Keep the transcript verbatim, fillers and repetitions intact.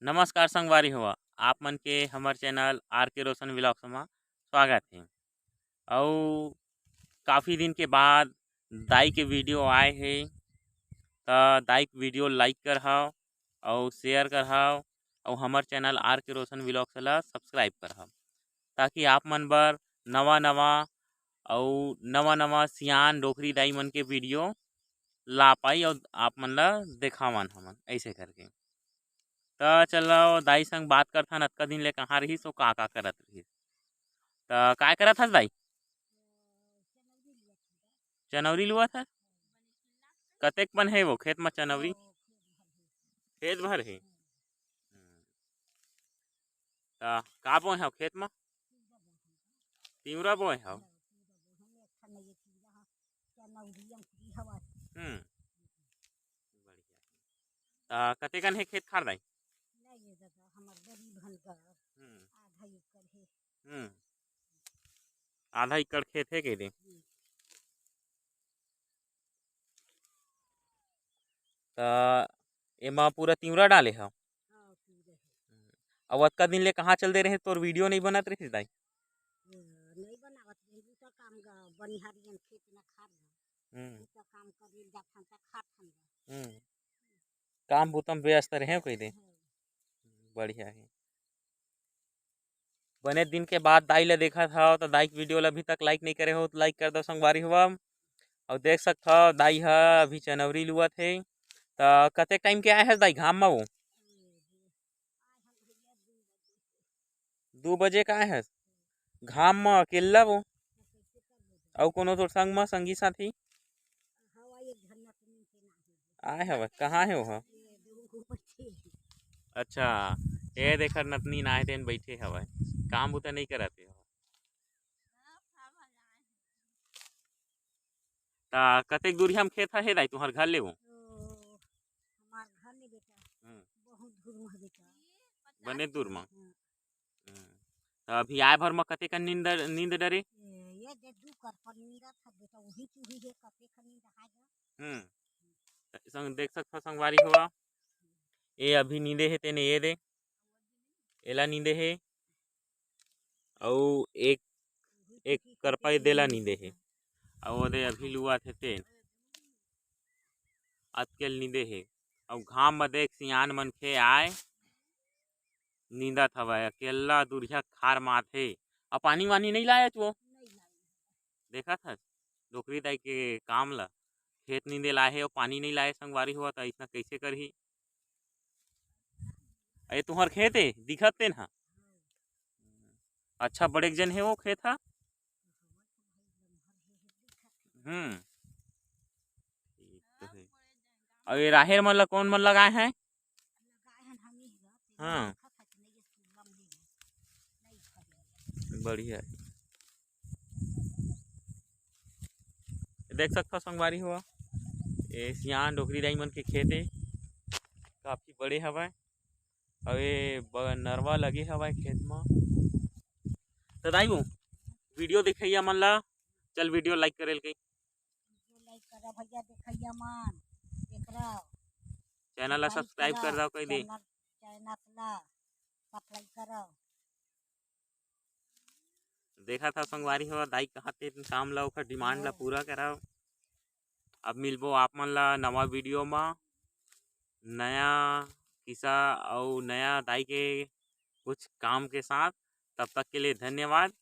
नमस्कार संगवारी हो, आप मन के हमर चैनल आर के रोशन व्लॉग्स म स्वागत हे। अउ काफ़ी दिन के बाद दाई के वीडियो आए हे, त दाई के वीडियो लाइक करहव अउ शेयर करहव अउ हमर चैनल आर के रोशन व्लॉग्स ला सब्सक्राइब करहव, ताकि आप मन बर नवा-नवा अउ नवा-नवा सियान डोकरी दाई मन के वीडियो ला पाई अउ आप मन ला देखावन हमन ऐसे करके। त चलो दाई संग बात करथन, अतका दिन ले कहाँ रहिस अउ का-का करत रहिस। त काय करत हस दाई? चनौरी लुवत हस? कतेक पन हे वो खेत म चनौरी? खेत भर हे। त का बोए हव खेत म? तिंवरा बोए हव? हम्म। बढ़िया। त कतेकन हे खेत खार दाई? नहीं ये दादा, हमर गरीब हन गा। हम्म। आधा एकड़ हे। हम्म। आधा एकड़ खेत हे कह दे। हम्म। त एमा पूरा तिंवरा डाले हव? हाँ, तिंवरा हे। अउ अतका दिन ले कहाँ चल दे रहे, तोर वीडियो नहीं बनत रहिस दाई? नहीं बनावत रहे, दूसरा काम गा, बनिहारी जन खेत न खार गा। हम्म। दूसरा काम करे जाथन त खाथन गा। हम्म। काम बूता म व्यस्त रहे कह दे। हाँ। बढ़िया हे। बने दिन के बाद दाई ला देखत हव, त दाई के वीडियो ला अभी तक लाइक नहीं करे हो, त लाइक कर दो संगवारी हो। अउ देख सकत हव, दाई ह अभी चनौरी लुवत हे। त कतेक टाइम के आए हस दाई घाम म वो? दू बजे के आए हस? घाम म अकेल्ला वो? अउ कोनो तोर संग म, संगी साथी? आए हवय, कहाँ हे ओहा? अच्छा, ए देखर नतनीन आए तेन बइठे हवय, काम बुता नइ करत हे। त कतेक दूरिहा म खेत हे दाई तुंहर घर ले वो? ओ, हमार घर ले बेटा, हम्म। बहुत दूर म हे बेटा। बने दूर म? हम्म। हम्म। त अभी आए भर म कतेकन नींद, नींद डरे? ए, ये दे दू कर पर नींदत हे बेटा, वही चूही हे, कतेकन नींद हाय गा। हम्म। त संग देख सकथव संगवारी हो, ए अभी नींदे हे तेने ये दे, एला नींदे हे, अउ एक, एक करपा ए देला नींदे हे, अउ ओदे अभी लुआत हे तेन। अतकेल नींदे हे, अउ घाम म देख सियान मनखे आय, नींदत हवय, अकेल्ला दूरिहा खार म आथे। अउ पानी वानी नइ लायच वो। देखत हस, डोकरी दाई के काम ल, खेत नींदे लाए हे अउ पानी नइ लाए संगवारी हो, त अइसना कइसे करही? ए तुंहर खेत ए, दिखत तेन ह। अच्छा, बड़ेक जन हे वो खेत ह। हम्म। ठीक तो हे। अउ ये राहेर मन ला कोन मन लगाए हे? हाँ। बढ़िया। देख सकथव संगवारी हो, ए सियान डोकरी दाई मन के खेत ए, काफी बड़े हवय। अउ ए ब-, नरवा लगे हवय खेत म। त दाई वो, वीडियो देखइया मन ला, चल वीडियो लाइक करे ल कही। वीडियो लाइक करा भैया, देखइया मन, एकरा चैनल ला सब्सक्राइब कर दव कही दे। चैनल, चैनल ला सब्सक्राइब करव। देखत हव संगवारी हो, दाई कहत हे काम ला, ओखर डिमांड ला हाँ। पूरा करव। अब मिलबो आप मन ला नवा वीडियो म, नया किस्सा अउ नया दाई के कुछ काम के साथ। तब तक के लिए धन्यवाद।